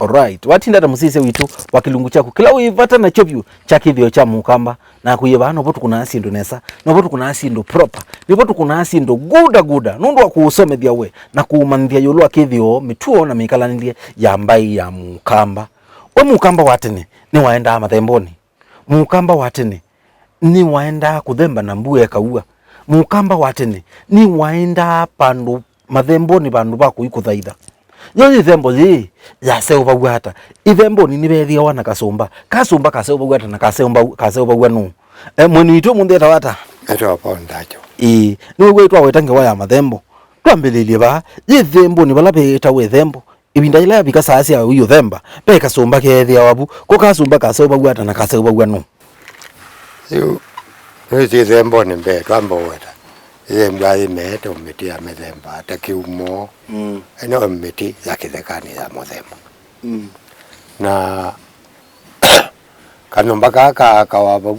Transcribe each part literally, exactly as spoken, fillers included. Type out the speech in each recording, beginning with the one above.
Alright. Watinda ata mũsyaĩĩsya witũ wa kĩlungu kyaku kĩla wĩ vata nakyo vyũ kya kĩthĩo kya Mũkamba? Na akũie vaa, novo tũkũnaa syĩndũ nesa, novo tũkũnaa syĩndũ proper, nĩvo tũkũnaa syĩndũ guda guda, nũndũ wa kũũsomethya we na kũũmanyĩthya ĩũlũ wa kĩthĩo, mĩtuo na mĩkalanĩlye ya mbaĩ ya Mũkamba. We Mũkamba wa tene nĩwaendaa mathembonĩ. Mũkamba wa tene nĩwaendaa kũthemba na mbua ĩkaua. Mũkamba wa tene nĩwaendaa vandũ mathembonĩ, vandũ va kũi kũthaitha. Yo ĩthembo yĩĩ yaseũvaw'a ata? Ĩthembonĩ nĩveethĩawa na kasũmba. Kasũmba kaseũvaw'a ata na kaseũmba-, kaseũvaw'a nũũ? E, mweni witũ ũmũnthĩ etawa ata? Etawa Paul Ndacho. Ĩĩ, nĩwĩw'a twaweta ngewa ya mathembo. Twambĩlĩlye vaa, yĩ ĩthembonĩ vala veetawa ĩthembo. Ĩvinda yĩla yavika saa sya ũi ũthemba, ve kasũmba keethĩawa vu. Ko kasũmba kaseũvaw'a ata na kaseũvaw'a nũũ? Yu, nĩwĩsĩ ĩthembonĩ mbee, twamba ũweta. Ĩthembwa yĩmeete o mĩtĩ ya mĩthemba, ta kĩumo. Mm. Ĩno mĩtĩ ya kĩthekanĩ ya mũthemba. Mm. Na kanyũmba kaa kaakawa vau,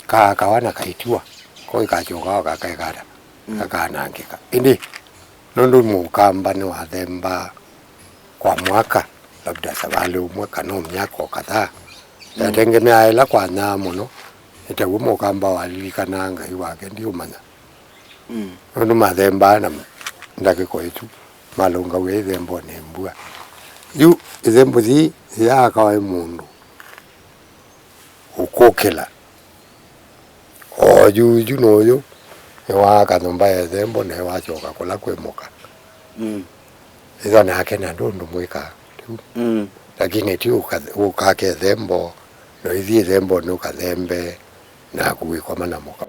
kaakawa na kaitiwa, ko ĩkasyoka o kakaekata, mm, kakanangĩka. Ĩndĩ nũndũ Mũkamba nĩwathembaa kwa mwaka, labda savalĩ ũmwe kana o myaka o kadhaa, mm, yatengemeaa ĩla kwanyaa mũno, nĩ taw'o Mũkamba walilikanaa Ngai wake, ndiũmanya. Mm. Nũndũ mathembaa na ndakĩko ĩsu, malũngaw'a ĩthembonĩ mbua. Yu ĩthembo yĩĩ yaakawa ĩ mũndũ ũkũkĩla. O yuyu nũyũ nĩwaaka nyũmba ya ĩthembo, na wasyoka kũla kwĩ mũka. Mm. Ĩtho nake na ndũndũ mwĩkaa. Mm. Lakini ti ũka-, ũkake ĩthembo, no ithi ĩthembonĩ ũkathembe, naku wĩkoma na mũka.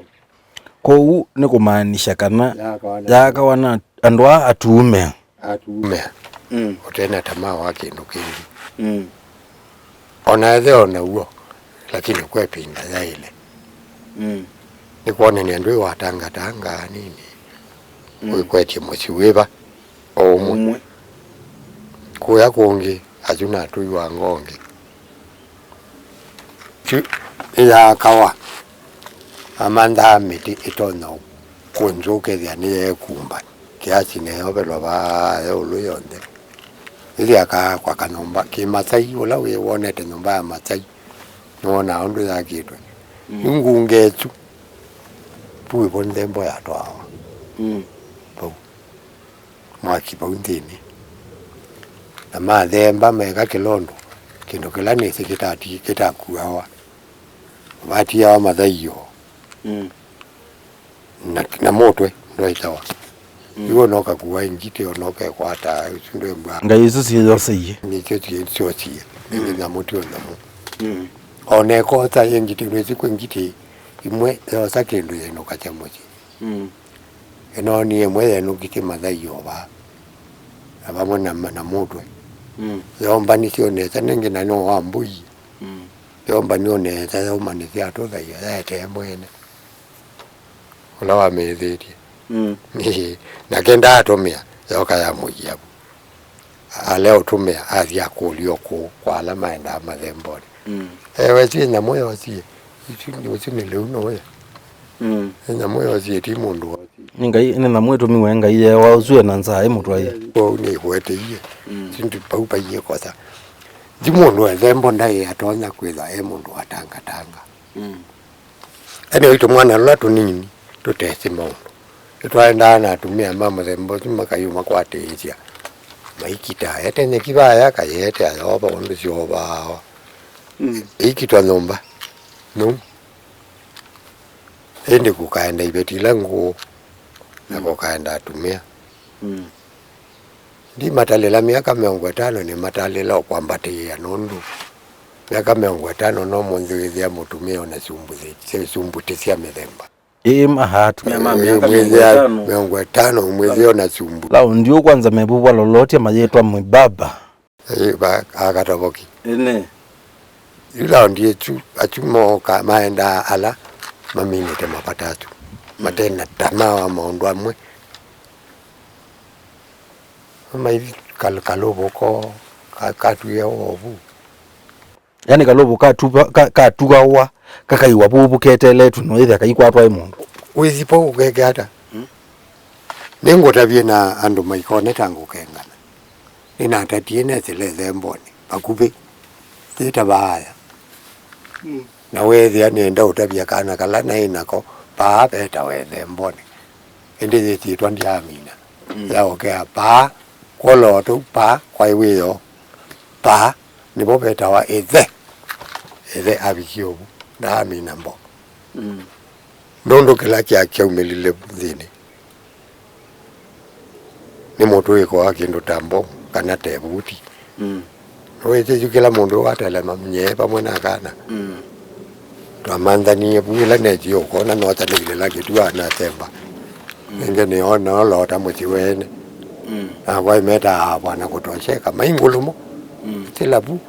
Kwoou nĩ kũmaanisya kana yaakawa na, yaakawa na andũ aa atuume. Atuume. Mm. Ũte na tamaa wa kĩndũ kĩngĩ. Mm. O na etheo naw'o, lakini kwa ĩvinda yaĩle. Mm. Nĩ kwonany'a ndwĩ watangatanga nini. Mm. Wĩkwetye mũsyĩ wĩva? O ũmwe. Ũmwe. Kũya kũngĩ, asu na atũi wa ngongi. Yu ĩyaakawa, amanthaa mĩtĩ ĩtonya kũnzũkĩthya nĩyeekumba kĩasi neyovelwa vaa ĩũlũ yonthe. Ĩthi akaakwa kanyũmba kĩ Masai, ũla wĩ wonete nyũmba ya Masai, nĩwonaa ũndũ yakĩtwe. Mm. Yu ngunga ĩsu, vu ĩvo nthembo yatwawa. Mm. Vau. Mwaki vau nthĩnĩ. Na mathemba meka kĩla ũndũ, kĩndũ kĩla nĩsĩ kĩtati-, kĩtakuawa. Vatiawa mathaiyo. Mm. Na, na mũtwe ndwaĩtawa. Mm. Yu ona ũkakua ngitĩ, ona ũkekwata, ũsu ndwĩmbwa. Ngai isu syĩyoseie. Nĩsyo syĩ-, syosie. Mm. Nĩ nyamũ ti o nyamũ. Mm. Ona ĩkosa yĩ ngitĩ, nĩsĩ kwĩ ngitĩ imwe yosa kĩndũ yĩnũkasya mũsyĩ. Mm. Ĩnoonie ĩmwe yenũkisye mathai o vaa, na vamwe na, na mũtwe. Mm. Yoombanisye o nesa, nĩngĩ na no wa mbũi. Mm. Yoombanio nesa, yaumanĩsya atũthaia, yaetee mwene ũla wamĩĩthĩtye. Mm. Na kenda atũmĩa, yoka yamũia vu. Alea ũtũmĩa athi akũlya ũkũũ kwa ala maendaa mathembonĩ. Mm. Ewe, syĩ nyamũ yosie, isu, ũsu nĩ lĩu nũya. Mm. Nĩ nyamũ yosie, ti mũndũ wosie. Nĩ Ngai, nĩ nyamũ ĩtũmiwe Ngai yeewa ũsu e na nzaa ĩmũtwaie. Kwoou nĩĩkũeteie. Mm. Syĩndũ vau vaiĩ kosa. Ti mũndũ ethembo ndaĩ atonya kwĩtha e mũndũ watangatanga. Mm. Ene witũ mwana lũla tũnini, tũtesĩ maũndũ. Nĩtwaendaa na atumĩa ma mũthemba ũsu makayũmakwatĩĩsya. Maikita, ete nyeki vaya, kayete ayova ũndũ syovaa. Mm. Ikitwa nyũmba. Nũ. Ĩndĩ kũkaenda iveti ila ngũũ, na, mm, kũkaenda atumĩa. Mm. Ndimatalĩla myaka mĩongo ĩtano, nĩmatalĩla o kwambatĩĩa, nũndũ myaka mĩongo ĩtano no mũnthĩ wĩthĩa mũtumĩa o na sumbuthĩ-, sya-, sumbutĩ sya mĩthemba. Ĩĩ, ma, aha, atumĩa ma, ĩĩ, myaka mwĩthĩa mĩongo ĩtano. Mĩongo ĩtano, mwĩthĩa o na sumbu. Laundi ũũ kwanza mevuvwa lolotya mayĩtwa mwĩbaba. Ĩĩ, va, akatovoki. Ĩnĩ. Yu laundi ĩsu, asu mooka, maendaa ala maminĩte mavata asu. Mm. Mate na tamaa wa maũndũ amwe. Maithi kal-, kalũvũko, ka-, katwie ovu. Yaani kalũvũ katuva-, ka-, katugawa, kakaiwa vũvũ keteletwe, no ĩthĩa kaikwatwa ĩ mũndũ. Wĩthi po ũkeke ata? Mm. Nĩngũtavye na andũ maikone ta ngũkengana. Nĩnatatie nesĩla ĩthembonĩ vakuvĩ, yĩta vaaya. Mm. Na weethĩa nĩenda ũtavya kana kala naĩ nako, vaa vetawa ĩthembonĩ. Ĩndĩ yĩsyĩtwa ndyaamina. Mm. Yaokea vaa, kwoloa tũu vaa, kwaĩ wĩoo. Vaa, nĩvo vetawa ĩthe. Ĩthe avikie ũvu, ndaamina mbo. Mm. Nũndũ kĩla kya kyaumĩlile nthĩnĩ nĩ mũtũĩko wa kĩndũ ta mbomu kana ta ĩvuti. Mm. Nĩwĩsĩ yu kĩla mũndũ watelema nyie vamwe na kana. Mm. Twamanthanie vu ĩla netie ũkona notanĩile la kĩtua nasemba. Mm. Ĩngĩ nĩona oloota mũsyĩ weene. Mm. Nakwa ĩmetaa bwana kũtosheka. Maingũlũmo. Mm. Sila vu.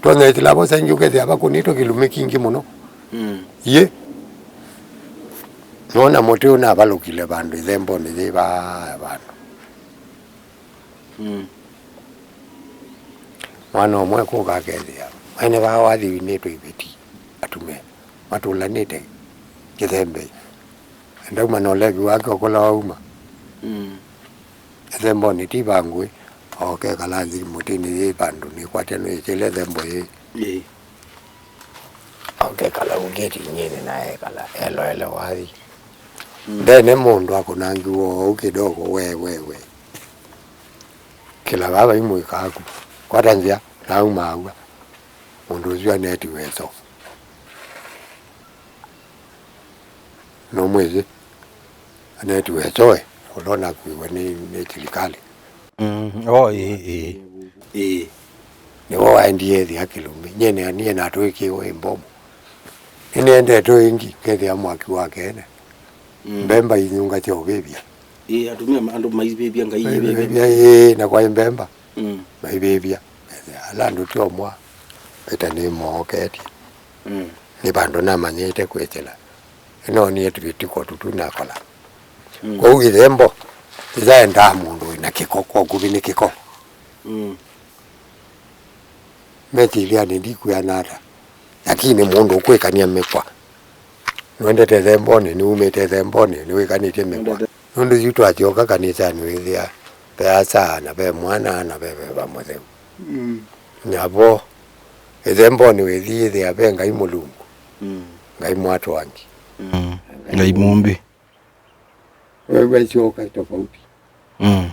Ũtonya ĩsila vo saingĩ ũkethĩa vakũnĩtwe kĩlumi kingĩ mũno. Mm. Yĩ. Nona mũtĩ ũnavalũkile vandũ ĩthembonĩ yĩ vaa vandũ. Mm. Mwana ũmwe kũka akethĩa, mwene vaa wathivinĩtwe iveti, atumĩa matũlanĩte kĩthembe. Ndauma na ũlevi wake ũkũla wauma. Mm. Ĩthembonĩ ti vangũĩ, oke kala nthĩ mũtĩnĩ yĩ vandũ nĩkwatya nĩkĩle ĩthembo yĩ. Ĩĩ. Oke kala ũngĩti nyinĩ na ekala eloele wathi. Mm. Ndene mũndũ akũnangiwa ũu kidogo we, we, we. Kĩla vava imwĩkaku. Kwata nzĩa, nauma aua. Mũndũ ũsu anetiwe ĩso. Nũmwĩsĩ, anetiwe ĩsoe, ũla ũnakuiwe nĩ, nĩ silikalĩ. Mm, oh, ĩĩ, ĩĩ. Ĩĩ. Nĩwe waendie ethĩa kĩlumi. Nyie nĩ, nyie natũĩkĩwe mbomu. Nĩnĩendetwe ĩngĩ, ngethĩa mwaki wa kene. Mm. Mbemba inyunga sya ũvĩvya. Ĩĩ, atumĩa ma-, andũ maivĩvya, Ngai ivĩvya. Ĩĩ, na kwaĩ mbemba. Mm. Maivĩvya. Ala andũ ti omwa. Ĩta nĩmooketye. Mm. Nĩ vandũ namanyĩte kwĩsĩla. Noonie tũvĩtiko tũtũ nakola. Mm. Kwoou ĩthembo ĩyaendaa mũndũ wĩna kĩko, kwa ũkuvĩ nĩ kĩko. Mm. Metilyanĩ ndikwĩana ata, lakini mũndũ ũkwĩkania mĩkwa nũendete ĩthembonĩ, nĩumĩte ĩthembonĩ, nĩwĩkanĩtye mĩkwa. Nũndũ yu twasyoka kanisanĩ wĩthĩa ve asaa na ve mwana na ve Veva Mũtheu. Mm. Navo ĩthembonĩ wĩthi yĩthĩa ve Ngai Mũlungu, mm, Ngai Mwatwangi. Mm. Ngai Mũmbi. Wewe syoka tofauti. Mm.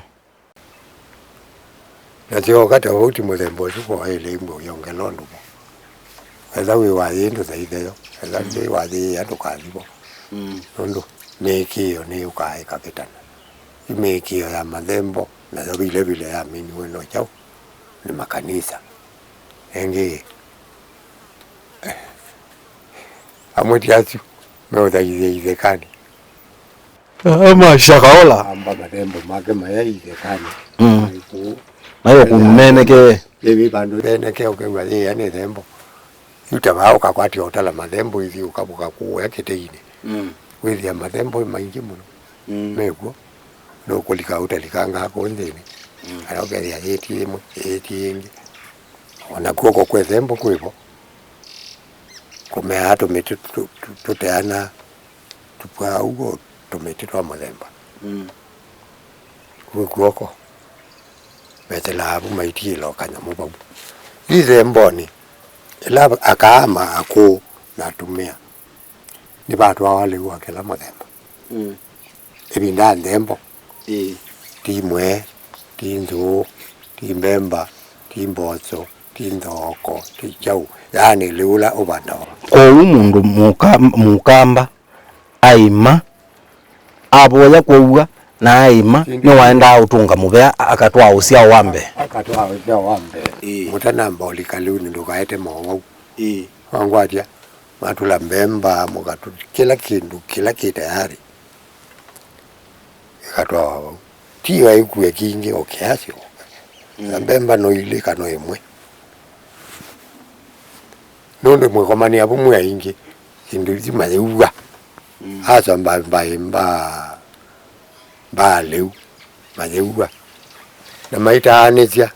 Na syoka tofauti mũthemba ũsu kwaĩle imwe ũyongela ũndũ vo. Etha wĩ wa yĩĩ ndũthaithe yo, etha ndĩ wa yĩĩa ndũkathi vo. Mm. Nũndũ mĩĩkĩĩo nĩyũkaa ĩkavĩtana. Yu mĩĩkĩĩo ya mathembo, nayo vile vile yaminiwe no kyaũ? Nĩ makanisa. Ĩngĩ, amwe ti asu meũthaithĩa ithekanĩ. Ah, ma Shakahola. Amba mathembo make maya ithekanĩ. Mm. Maĩ kũu. Maĩ kũu menekee. Ĩĩ, vandũ menekee ũkew'a yĩĩa nĩ thembo. Yu ta vaa ũkakwatya ũtala mathembo ithi ũkavũka kũũya kĩteinĩ. Mm. Wĩthĩa mathembo maingĩ mũno. Mm. Mekw'o. Nũkũlika ũtalikanga kũu nthĩnĩ. Mm. Kana ũkethĩa yĩti ĩmwe, yĩti ĩngĩ. O na kw'oko kwĩ thembo kwĩvo. Kũmeaa tũmĩtĩ tũ-, tũ-, tũteana, tũpwaa ũguo tũmĩtĩ twa mũthemba. Mm. Kwĩ kw'oko. Metelaa vu maitiĩla o kanyamũ vau. Yu ĩthembonĩ, ĩla akaa ma akũũ na atumĩa, nĩvatwawa lĩu wa kĩla mũthemba. Mm. Ĩvinda ya nthembo. Ĩĩ. Ti mwee, ti nzũũ, ti mbemba, ti mboso, ti nthoko, ti kyaũ. Yaani lĩu ũla ũvandawa. Kwoou mũndũ mũka-, mũkamba aima, avoya kwoou na aima, nĩwaendaa ũtũnga mũvea, akatwaa ũsyao wa mbee. Akatwaa ũsyao wa mbee. Ĩĩ. Mũtanamba ũlika lĩu nĩ ndũkaete mowau. Ĩĩ. Wangwatya. Matũla mbemba, mũkatũ, kĩla kĩndũ kĩla kĩ tayarĩ ĩkatwawa vau. Ti waĩkue kingĩ o kĩasi o. Mm. Na mbemba no ilĩ kana ĩmwe. Nũndũ mwĩkomanĩa vu mwĩ aingĩ, kĩndũ ithi mayĩua. Mm. Aca mbaĩ mbaĩ mbaa, mbaa lĩu, mayĩua. Na maitaanĩsya.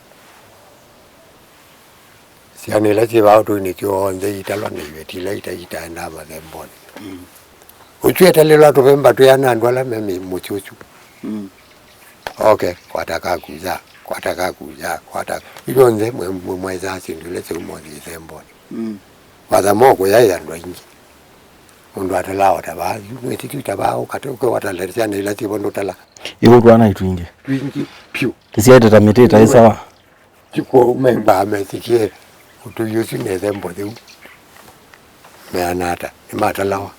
Syana ila syĩ vaa ũtũinĩ syonthe iitalwa na iveti ila ita-, itaendaa mathembonĩ. Mm. Ũsu etalĩlwa tũvemba twĩana andũ ala me mĩ-, mũsyĩ ũsu. Mm. Oke, kwata kaku, ya. Kwata kakuya, kwata. Ilyonthe mwe-, mwe-, mwesaa syĩndũ ila syaumothi ĩthembonĩ. Mm. Watha mokũya ĩ andũ aingĩ. Mũndũ atalaa o ta vaa, yu mwĩtĩtu ta vaa, ũkate ũke watala syana ila syĩvo ndũtala. Ĩkũtwana itwingĩ. Twingĩ pyũ. Tũsyaĩte ta mĩtĩ ĩtaĩ sawa. Ti kwoou membaa mesikie ũtũi ũsu na ĩthembo yĩu. Meana ata? Nĩmatalawa.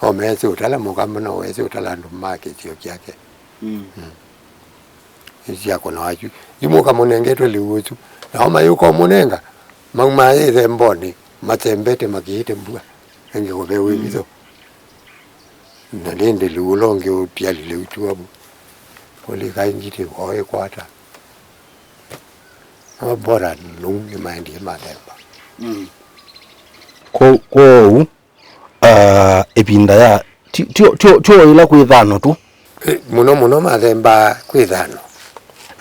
O meesĩ ũtala mũkamba no wesĩ ũtala andũ ma kĩsio kyake. Mm. Mm. Ĩsyakona waku. Yu mũkamũnengetwe lĩu ũsu. Nao mayũka ũmũnenga, maumaa ĩthembonĩ, matembete makĩĩte mbua. Ĩngĩ kũvewa ĩvitho. Na ĩndĩ lĩu ũla ũngĩ ũtialile ũtuavu. Kũlika ĩngitĩ oĩ kwata. No bora nũu nĩmaendie mathemba. Mm. Kwo-, kwoou, ah, ĩvinda ya, ti, ti, ti, ti o ĩla kwĩ thano tu. Ĩ, mũno mũno mathemba kwĩ thano.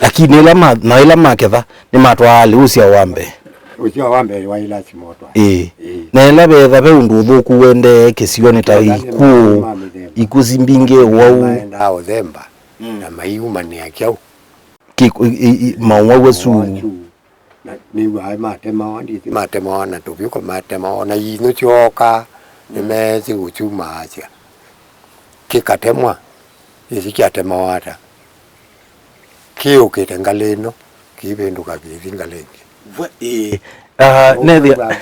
Lakini ĩla ma-, na ĩla maketha, nĩmatwaa lĩu ũsyao wa mbee. Ũsyao wa mbee wa ĩla simotwa. Ĩĩ. Ĩĩ. Na ĩla vetha ve ũndũ ũthũku wendee kĩsionĩ ta ĩla nĩ ikuũ, ma mĩthemba. Ikuũ si mbingĩ ũwau. Maendaa ũthemba, mm, na maiumanĩa kyaũ. Kĩ-, i-, i-, i-, maũwau asu. Maũwau asu. Na nĩw'aa matemawa, ndithi matemawa na tũvyũko matemawa, na inyũ syooka, mm, nĩmeesĩ ũkyumaasya. Kĩkatemwa, ĩsi kyatemawa ata? Kĩũkĩte ngalĩ ĩno, kĩivĩndũka kĩthi ngalĩ ĩngĩ. Vwe, ĩĩ. Ah, nethĩa,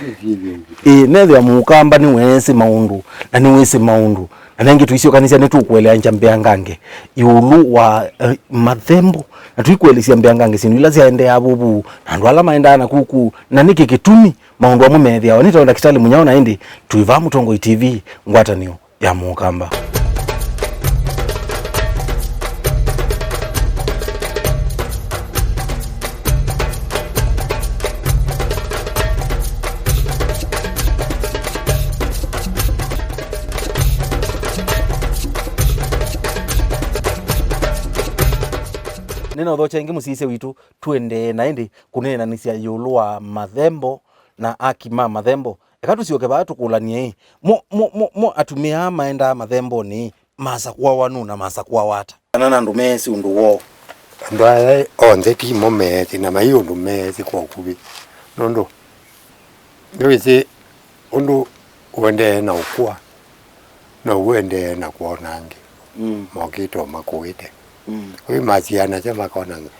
ĩĩ, nethĩa mũkamba nĩweesĩ maũndũ, na nĩwĩsĩ maũndũ. Na nengĩ tũisyokanĩsya nĩtũkũeleanĩsya mbeangange ĩũlũ wa, eh, mathembo, na tũikũelesya mbeangange syĩndũ ila syaendeea vuvu, na andũ ala maendaa na kuku, na nĩkĩ kĩtumi maũndũ amwe meethĩawa. Nĩtawa Ndakĩtalĩ Mũnyao, na ĩndĩ twĩ vaa Mũtongoi T V, ngwatanĩo ya Mũkamba. Nĩnaũthokya ĩngĩ mũsyaĩĩsya witũ, tũendee na ĩndĩ kũneenanĩsya ĩũlũ wa mathembo na aki ma mathembo. Eka tũsyoke vaa tũkũlany'e-ĩ, mo, mo, mo, mo atumĩa aa maendaa mathembonĩ-ĩ, masakũawa nũũ na masakũawa ata? Kana na andũ meesĩ ũndũ woo? Andũ aya onthe ti mo meesĩ, na mai ũndũ meesĩ kwa ũkuvĩ. Nũndũ nĩwĩsĩ ũndũ ũendee na ũkũa, now'o ũendee na kwona angĩ. Mm. Mokĩte o makũĩte. Mm. Kwĩ masianasya makonanga.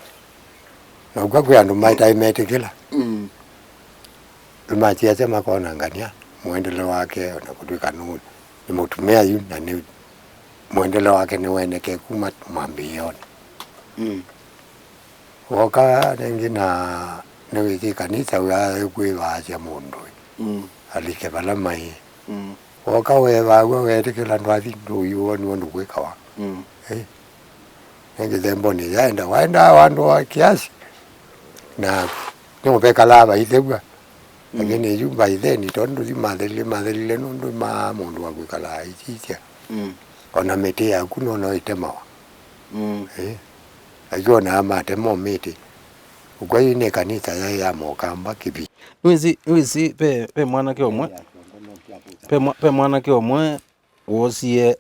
Na ũkw'a kwĩ andũ mataĩ metĩkĩla. Mm. Nĩmasiasya makonangany'a mũendele wake, o na kũtw'ĩka nũ-, nĩ mũtumĩa yu, na nĩ mũendele wake nĩweneke kuma mwambĩĩonĩ. Mm. Woka rĩngĩ na nĩwĩsĩ kanisa wĩaĩkwĩvaasya mũndũ, mm, alike vala maĩ. Mm. Woka weevaw'a weetĩkĩla ndwathi ndũyũwa nĩ ũndũ kwĩkawa. Mm. Eh. Nĩ kĩthembonĩ yaenda, waendaa vandũ wa kiasi, na nĩũvekalaa vaithew'a. Mm. Lakini yu by then, tondũ yu mathelile, mathelile nũndũ ma mũndũ wa kwĩkalaa aisisya. Mm. O na mĩtĩ yaku nona ĩtemawa. Mm. Eh. Ayu onaa matema o mĩtĩ. Ũkw'a yu nĩ kanisa yaĩ ya Mokamba kĩvi. Nĩwĩsĩ, nĩwĩsĩ ve, ve mwanake ũmwe, ve mwa-, ve mwanake ũmwe woosie,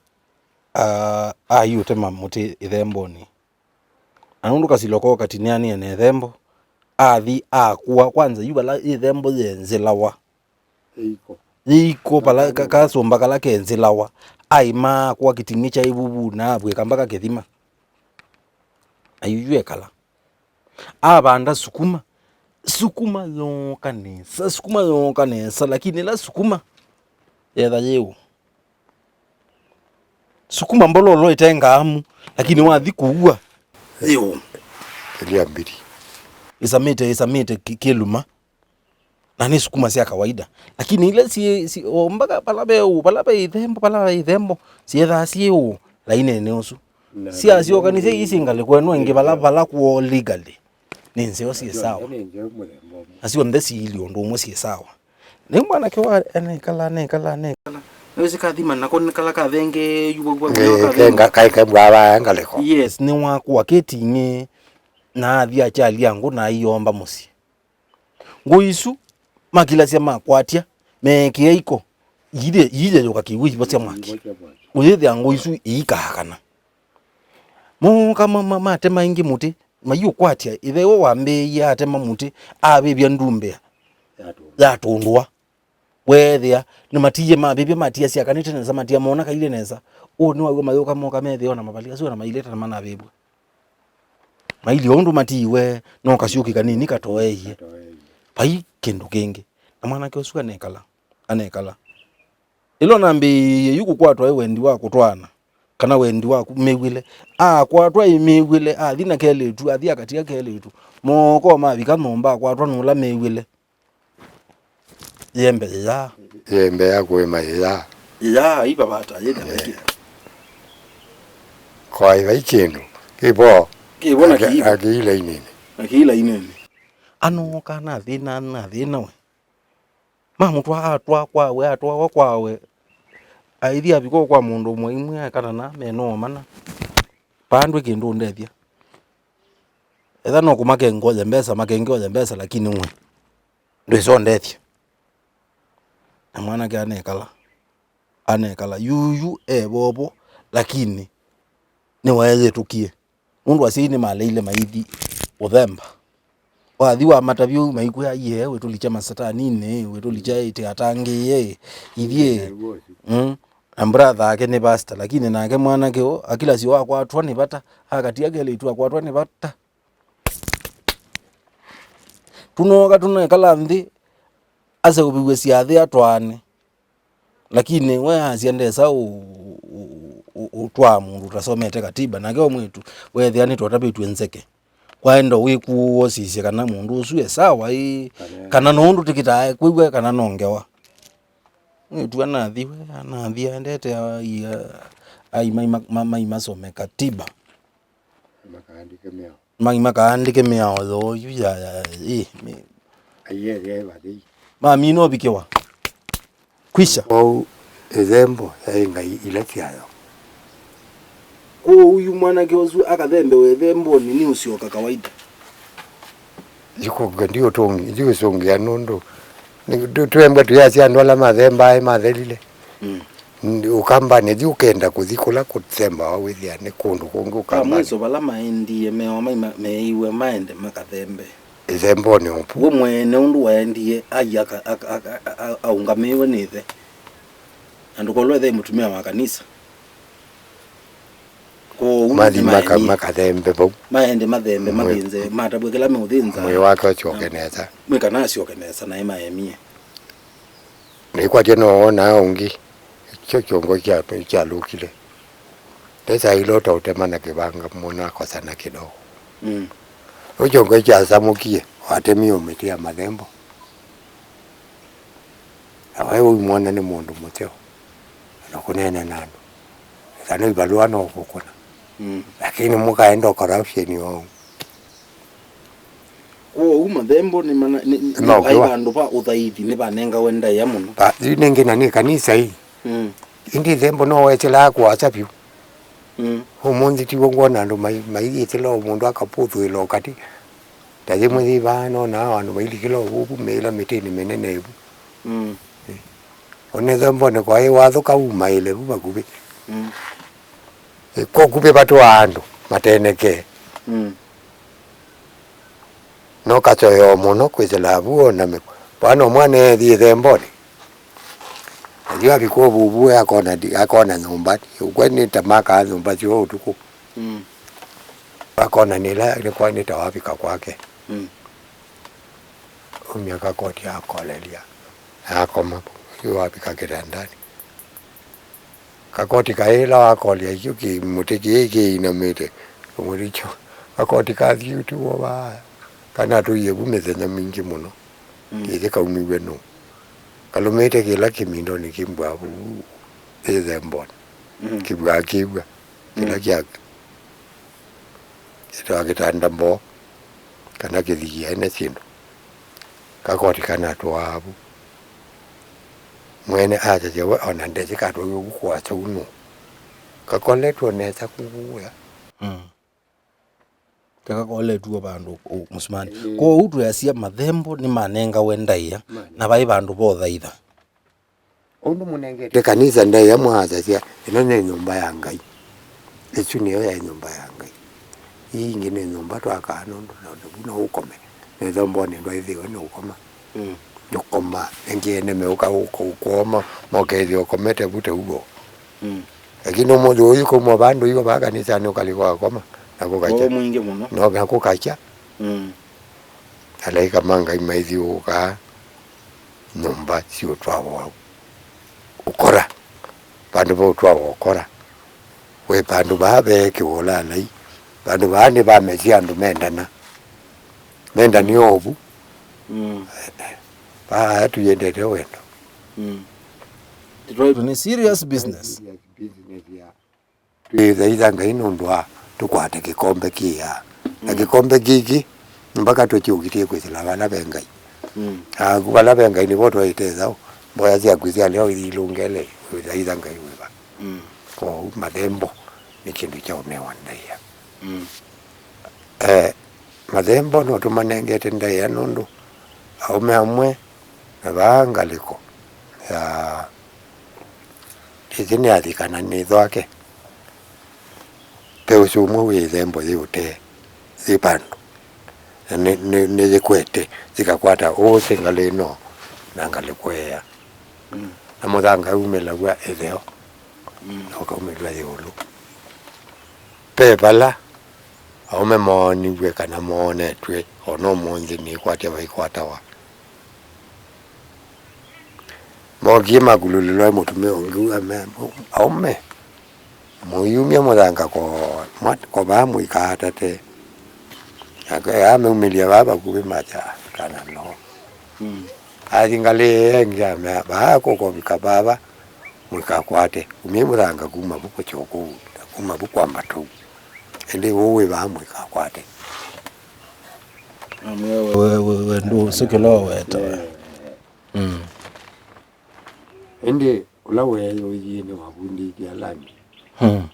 ah, ayũtema mũtĩ ĩthembonĩ. Na nũndũ kasilo koo katinĩanĩe na ĩthembo, athi akũa kwanza yu vala ĩthembo yenzĩlawa. Ĩiko. Ĩiko vala ka-, kasũmba kala kenzĩlawa. Aima akũa kĩting'ĩ kya ĩvuvu na avw'ĩka mpaka kĩthima. Ayuyu ekala. Avanda sukuma. Sukuma yooka nesa, sukuma yooka nesa, lakini ĩla sukuma yetha yĩũ. Sukuma mbololo ĩte ngaamu, lakini wathi kũua, yĩũ. Ĩlya mbili. Ĩsamĩte, ĩsamĩte kĩ-, kĩluma. Na nĩ sukuma sya kawaida. Lakini ila si, si, o mpaka vala ve ũ, vala ve ithembo, vala ve ithembo, syethaa syĩ ũ, lainene ũsu. Na syasyokanisya ii syĩ ngalĩko ĩno ĩngĩ vala, vala kuo legally. Nĩ nzeo syĩ sawa. Na syonthe siilye ũndũ ũmwe syĩ sawa. Nĩ mwanake wa, anekala, anekala, anekala. Nĩwĩsĩ kathima nako nĩ kala kathenge, yu waw'a kaveo kathenge. Kaĩ kembwaa ngalĩko. Yes, nĩwakũa kĩting'ĩ, na athi akyalia ngũ na aiomba mũsyĩ. Ngũ isu makilasya makwatya, meekĩa iko, iithe-, iiyeyũka kĩw'ũ ivosya mwaki. Ũyĩthĩa ngũ isu iikaakana. Mooka ma-, ma-, matema ĩngĩ mũtĩ, Maiũkwatya, ĩthe woo wambĩĩie atema mũtĩ, avĩvya ndumbĩa yatũndũa. Weethĩa nĩmatiie mavĩvya, matia syakanĩte nesa, matia mona kailĩ nesa. Ũũ nĩwaw'a mayũka moka methĩa ona mavalĩ asu ona mailĩte na manavĩvw'a. Mailyĩ ũndũ matiiwe, no kasyũki kanini katoeie. Vai kĩndũ kĩngĩ. Na mwanake ũsu anekala, anekala. Ĩla nambĩĩie yu kũkwatwa ĩ wendi wa kũtwaana, kana wendi wa mĩw'ĩle, akwatwa ĩ mĩw'ĩle, athi na kelĩtu, athi akatia kelĩtu, mooko mavika nyũmba, akwatwa nũla mĩw'ĩle. Yembe yĩyaa. Yembe ya kũĩma yĩyaa. Yĩyaa, ivavata, yĩtavĩkĩa. Kwaĩ vai kĩndũ. Kĩvo. Kĩvo na kĩivo. Akĩila inene. Na kĩila inene. Anooka na thĩna, na thĩna we. Mamũtwaa, atwaa kwawe, atwawa kwawe. Aithi avika kwa mũndũ ũmwe imwe ekana na menoo mana. Paa ndwĩ kĩndũ ũndethya. Etha no kũmakenge oye mbesa, makenge oye mbesa, lakini we ndwĩsa ũndethya. Na mwanake anekala, anekala. Yuyu e vovo, lakini nĩweeyĩtũkie. Nũndũ asyai nĩmaleile maithi ũthemba. Wathi wa matavyo maikwĩa, "Aiee, wĩtũlikya masetaninĩ, wĩtũlikya ĩtĩ atangĩĩe, ithyĩ." Mm. Na brother ake nĩ pastor, lakini nake mwanake ũũ, akila syo akwatwa nĩ vata, akatia kelĩtu akwatwa nĩ vata. Tũnooka tũnekala nthĩ, aseũvĩw'e syathĩ atwaane. Lakini we asya ndesa ũ-, ũ-, ũ-, ũtwaa mũndũ ũtasomete katiba, nake o mwĩtu weethĩa nĩtwatavĩtw'e nzeke. Waenda wĩkũũa ũsisye kana mũndũ ũsu e sawa ĩ, kana no ũndũ tĩkĩtaa kwĩw'a kana no ngewa. Mwĩtu anathi we, anathi aendete ai, ai, mai, ma, ma, mai masome katiba. Makaandĩke mĩao. Mai makaandĩke mĩao yoo yu ya, ya, ĩ, mĩ- Aiethĩa ĩ vathei. Mamina ũvikĩwa. Kwisha. Kwoou ĩthembo yaĩ ngai ila syayo. Kwoou yu mwanake ũsu akathembewe ĩthembonĩ nĩ ũsyoka kawaida. Ndiũsũngĩa nũndũ nĩ-, tũ-, twembwa tũyasya andũ ala mathembaa mathelile. Mm. N-, Ũkambanĩ thi ũkenda kũthi kũla kũthembawa wĩthĩa nĩ kũndũ kũngĩ Ũkambanĩ. Mwiso vala maendie meo maima-, meiwe maende makathembe. Ĩthembonĩ ũpu. We mwene ũndũ waendie ai aka-, aka-, aka-, a-, aũngamĩiwe nĩ ĩthe. Na ndũkolwe ĩthe mũtumĩa wa kanisa. Kwoou mathi maka-, nĩmaemie. Makathembe vau. Maende mathembe, mwĩ-, mathĩnze, matavw'e kĩla meũthĩnza. Mwĩĩ wake ũsyoke nesa. Mwĩ kana asyoke nesa, naĩ maemie. Nĩkwatya no wonaa ũngĩ, kyo kyongo kya, kyalũkile. Ndesaĩle ũta ũtema na kĩvanga, mwana akosana kĩdogo. Mm. Ũkyongo kyasamũkie, watemie ũmĩtĩ ya mathembo. Na we ũimwona nĩ mũndũ mũseo, na kũneena na andũ. Kana ivalũa no kũkũna. Mm. Lakini mũkaenda corruption oou. Kwoou mathembo nĩ mana-, nĩ, nĩ, nĩ maũkĩwa. Ai vandũ va ũthaithi nĩvanengawe ndaĩa mũno. Ba, yu nĩngĩ na nĩ kanisa ii. Mm. Ĩndĩ ĩthembo no wesĩlaa kũasa vyũ. Mm. Ũmũnthĩ tiw'o ngwona andũ mai-, maiyĩtĩla o mũndũ akapũthũĩla o katĩ. Ta yĩmwe yĩ vaa nonaa andũ mailikĩla o vũvu meĩla mĩtĩnĩ mĩnene ĩvu. Mm. Ĩ. Ona ĩthembonĩ kwaĩ wathũka umaĩle vu vakuvĩ. Mm. Ĩ, kwa kuvĩ vatũaa andũ matenekee. Mm. No kasoyoo mũno kwĩsĩla vu ona mĩkwa. Vana mwana ethi ĩthembonĩ. Yu avika ũvuvu akona ndi-, akona nyũmba. Ũkw'a nĩ ta makaa nyũmba syoo ũtukũ. Mm. Akona nĩ ĩla nĩ kwa nĩ ta wavika kwake. Mm. Umya kakoti akolelya. Akoma. Yu wavika kĩtandanĩ. Kakoti kaĩ ĩla wakolya kyu kĩ mũtĩ kĩĩ kĩinamĩte. Mũtĩ kyo. Kakoti kathiũtiwe vaa. Kana tũie vu mĩthenya mingĩ mũno. Mm. Kĩthĩ kaumiw'e nũũ? Kalũmĩte kĩla kĩmindonĩ kĩmbwaa vu ĩthembonĩ. Mm. Kĩvwaa kĩw'a. Kĩla, mm, kya kĩtawa kĩtanda mboo, kana kĩthia ene syĩndũ. Kakoti kanatũaa vu. Mwene akyasya we ona ndesĩ katwaĩwe vu kũasa ũu nũũ. Kakoletwe nesa kũũya. Mm. Kakakoletw'e vandũ ũ-, mũsumanĩ. Ĩĩ. Kwoou twĩasya mathembo nĩmanengawe ndaĩa, mane, na vaĩ vandũ va ũthaitha. Ũndũ mũnengete kanisa ndaĩa mwaasasya, ĩno nĩ nyũmba ya Ngai. Ĩsu nĩyo yaĩ nyũmba ya Ngai. Ii ingĩ nĩ nyũmba twakaa nũndũ na vu no ũkome. Nĩ ĩthembonĩ ndwaĩthĩwe nĩ ũkoma. Mm. Ũkoma, ĩngĩ ene meũka ũko-, ũkoma, mokethĩa ũkomete vu ta ũw'o. Mm. Lakini ũmũnthĩ ũyũ kuma vandũ ivo vaa kanisanĩ ũkalika wakoma, na kũkakya. Ũũ mwingĩ mũno. No, na kũkakya. Mm. Alaĩka ma Ngai maithyũũkaa nyũmba syĩ ũtwawa ũkora. Vandũ va ũtwawa ũkora. We vandũ vaa veekĩwa ũlaalai. Vandũ vaa nĩvamesya andũ mendana. Mendani ovu. Mm. Vaa tũyendete wendo. Mm. Nĩ serious business. Serious business ya. Twĩthaitha Ngai nũndũ wa tũkwate kĩkombe kĩĩ ya. Na, mm, kĩkombe kĩkĩ, mpaka tũkyũkĩtie kwĩsĩla vala ve Ngai. Mm. Na ku vala ve Ngai nĩvo twaĩte thayũ. Mboya syaku sya leo ilũngele, wĩthaitha Ngai wĩva. Mm. Kwoou mathembo nĩ kĩndũ kya ũnewa ndaĩa. Mm. Eh, mathembo no tũmanengete ndaĩa nũndũ aũme amwe na vaa ngalĩko ya ĩthĩ nĩ athikana nĩ thwake. Ve ũsĩ ũmwe wĩ ĩthembo yĩ ũtee, yĩ vandũ. Na nĩ, nĩ, nĩyĩkwete, yĩkakwata ũsĩ ngalĩ ĩno na ngalĩko ĩya. Mm. Na mũthanga umĩlaw'a ĩtheo, mm, na ũkaumĩlw'a ĩũlũ. Ve vala aũme mooniw'e kana moonetw'e, o na ũmũnthĩ nĩkwatya vaikwatawa. Mookie makululĩlwa mũtumĩa ũngĩ, ame-, aũme, mũyumya mũthanga ko, mwa-, ko vaa mũikaatate. Nake ameumĩlya vaa vakuvĩ makya, kana no. Mm. Athi ngalĩ ĩngĩ amea, vaa kũkovika vava, mũikakwate. Umyai mũthanga kuma vu kũsyoka ũu, na kuma vu kwambata ũu. Ĩndĩ ũũ wĩ vaa mũikakwate. Amwĩa we, we, we, we, ndũ ũsĩ kĩla ũwetawe. Mm. Ĩndĩ ũla weeyũyie nĩwavundĩtye ala angĩ. Mm.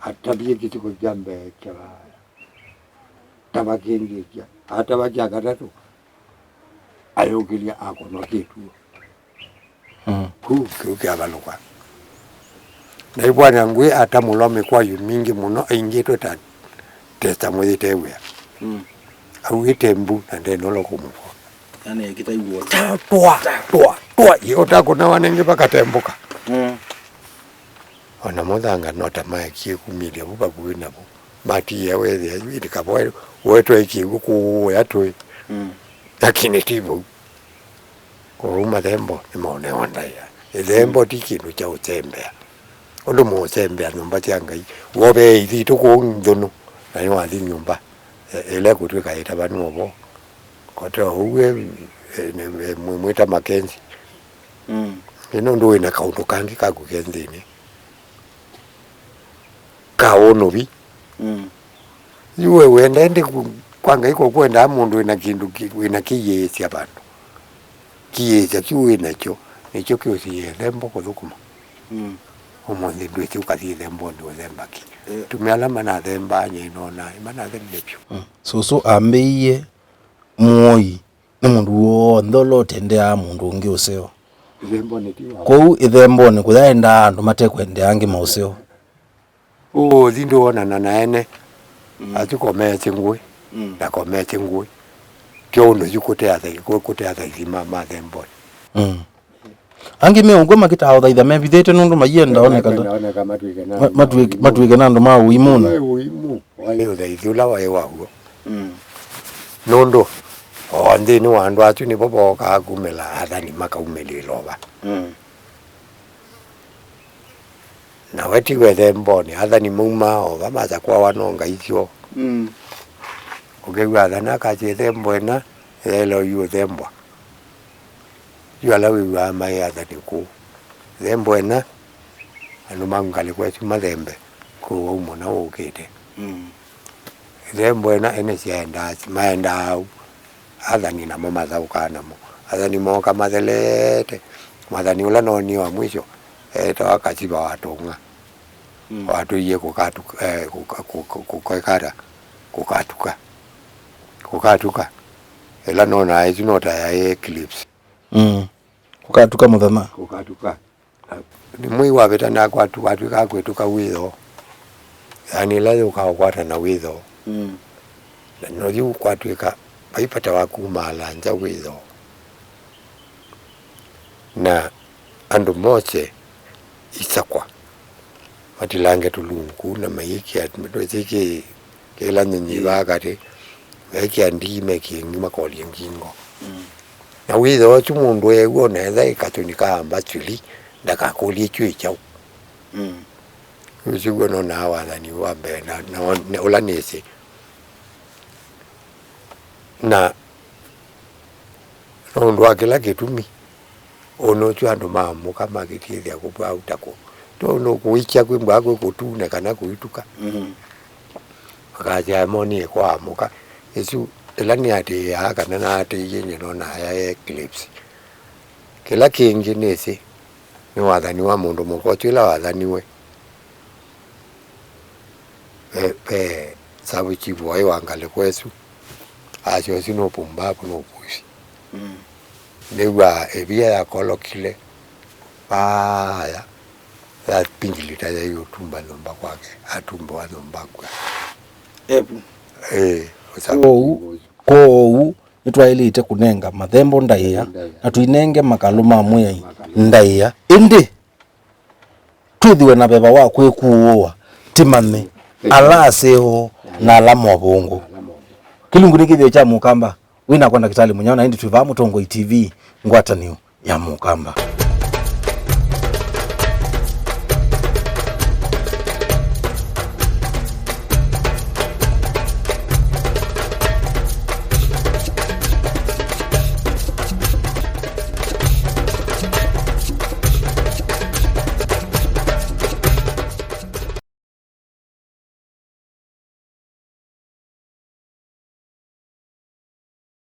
Atavie kĩsiko kya mbee kya tavakĩngĩkya. Atava kya katatũ, ayũkĩlya akonwa kĩtuo. Mm. Kũu kĩu kyavalũka. Na ivwana ngwĩ ata mũlwa mĩkwayũ mingĩ mũno aingĩtwe ta testa mũyĩte wĩa. Mm. Auĩte mbu na ndenolo kũmũkwa. Yaani, akĩtaigua. Ta, twa, twa, twa, ye ũtakũnawa nengĩ vakatembũka. Mm. Ona mũthanga no ta maekie kumĩlya vu vakuvĩ navo. Matiĩa wethĩa yu ĩndĩ kavoe wetwa ĩkĩw'ũ kũũya tũĩ. Mm. Lakini ti vau. Kwoou mathembo nĩmaonewa ndaĩa. Ĩthembo ti kĩndũ kya ũsembea. Ũndũ mũũsembea nyũmba sya Ngai. Wovee ithitũ kũu nthũnũ, na nĩwathi nyũmba, e-, ĩla ĩkũtw'ĩka ĩtavanu ovo. Kote ũu e, e, nĩ, e, mwĩ-, mwĩta Makenzi. Mm. Nĩ nũndũ wĩ na kaũndũ kangĩ kaku ke nthĩnĩ. Ka ũnũvi. Mm. Yu we wenda ĩndĩ ku-, kwa Ngai kũkwendaa mũndũ wĩna kĩndũ kĩ-, wĩna kĩyĩĩsya vandũ. Kĩyĩĩsya kĩu wĩ nakyo, nĩkyo kĩũsiĩe ĩthembo kũthũkũma. Mm. Ũmũnthĩ ndwĩsĩ ũkathi ĩthembonĩ ũthemba kĩ? Eh. Tumĩ ala manathembaa nyie nona, nĩmanathemile vyũ. Mm. Sũsũ ambĩie mũoi nĩ mũndũ w'onthe ũla ũtendeaa mũndũ ũngĩ ũseo. Ĩthembonĩ ti wa. Kwoou ĩthembonĩ kũyaendaa andũ mate kwendea angĩ maũseo. Ũũthi ndwonana na ene. Mm. Asu komete ngũĩ. Mm. Na komete ngũĩ. Tyo ũndũ yu kũte athai-, kũ-, kũte athaithi ma, ma thembonĩ. Mm. Angĩ me ũkw'o makĩtaa ũthaitha mevithĩte nũndũ maienda oneka nda-, oneka matwĩke na ma-, andũ ma matwĩke, ũimũ. Matwĩke na andũ ma ũimũ na. Ũimũ. Waĩ ũthaithi ũla waĩ wa w'o. Mm. Nũndũ o nthĩnĩ wa andũ asu nĩvo vookaa kumĩla athani makaumĩlĩĩla ova. Mm. Na we ti wethembonĩ, athani maumaa ova masakwawa no ngai syoo. Mm. Ũkew'a athani akasya ĩthembo ĩna yaĩle yu ũthembwa. Yu ala wĩw'aa maĩ athani kũu. Ĩthembo ĩna, andũ ma ngalĩko ĩsu mathembe kũu wau mũna ũkĩte. Mm. Ĩthembo ĩna ene syaendaa, maendaa au. Athani namo mathaũkaa namo. Athani mooka mathelete. Mwathani ũla noonie wa mwisho eetawa Kasiva wa Tũng'a. Mm. Watũie kũkatuka, eh, kũka-, kũka-, kũka-, kũkatuka. Kũkatuka. Ĩla nonaa ĩsu no ta yaĩ eclipse. Mm. Kũkatuka mũthenya. Kũkatuka. Nĩ mwei wavĩta na kwatu-, watw'ĩka kwĩtũka wĩthoo. Yaani ĩla yũkaa ũkwatana wĩthoo. Mm. Na no yu kwatw'ĩka vai vata wa kumaala nza wĩthoo. Na andũ mose isakwa, matilange tũlungu na mayĩkĩa, twĩsĩ kĩ-, kĩla nyinyi vaa katĩ, mayĩkĩa ndii, mekĩe ngi, makolye ngingo. Mm. Na wĩthoo ũsu mũndũ eew'a ona etha ĩkatũni kaamba chuli, ndakakũlye kyũ ĩ kyaũ. Mm. Ũsu w'o nonaa wathani wa mbee na, na, na ũla nĩsĩ. Na nũndũ wa kĩla kĩtumi, ũnũkyu andũ maamũka makĩtĩthya kũvw'a ũta kũ. Tondũ kũikya kwĩ mbwa kwĩ kũtune kana kũituka. Mhm. Makasya monie kwaamũka. Ĩsu ĩla nĩatĩĩaa kana naatĩĩie nyie nonaa ya eclipse. Kĩla kĩngĩ nĩsĩ nĩ wathani wa mũndũ mũka ũsu ĩla wathaniwe. Ve, ve sub chief waĩ wa ngalĩko ĩsu, asya ũsu nĩ ũpumbavu, nĩ ũpusi. Mm. Nĩw'aa ĩvia yakolokile vaya, ya pingilita yai ũtumba nyũmba kwake, atumba wa nyũmba kwake. Evu. Ĩĩ, ũsavu. Kwoou, kwoou, nĩtwaĩlĩte kũnenga mathembo ndaĩa, na tũinenge makalũ ma Mwĩai ndaĩa. Ĩndĩ twĩthĩwe na veva wa kwĩkuũa, tĩmanye ala aseo na ala movũngũ. Kĩlungu nĩ kĩthĩo kya Mũkamba. Wĩ nakwa Ndakĩtalĩ Mũnyao, na ĩndĩ twĩ vaa Mũtongoi T V, ngwatanĩo ya Mũkamba.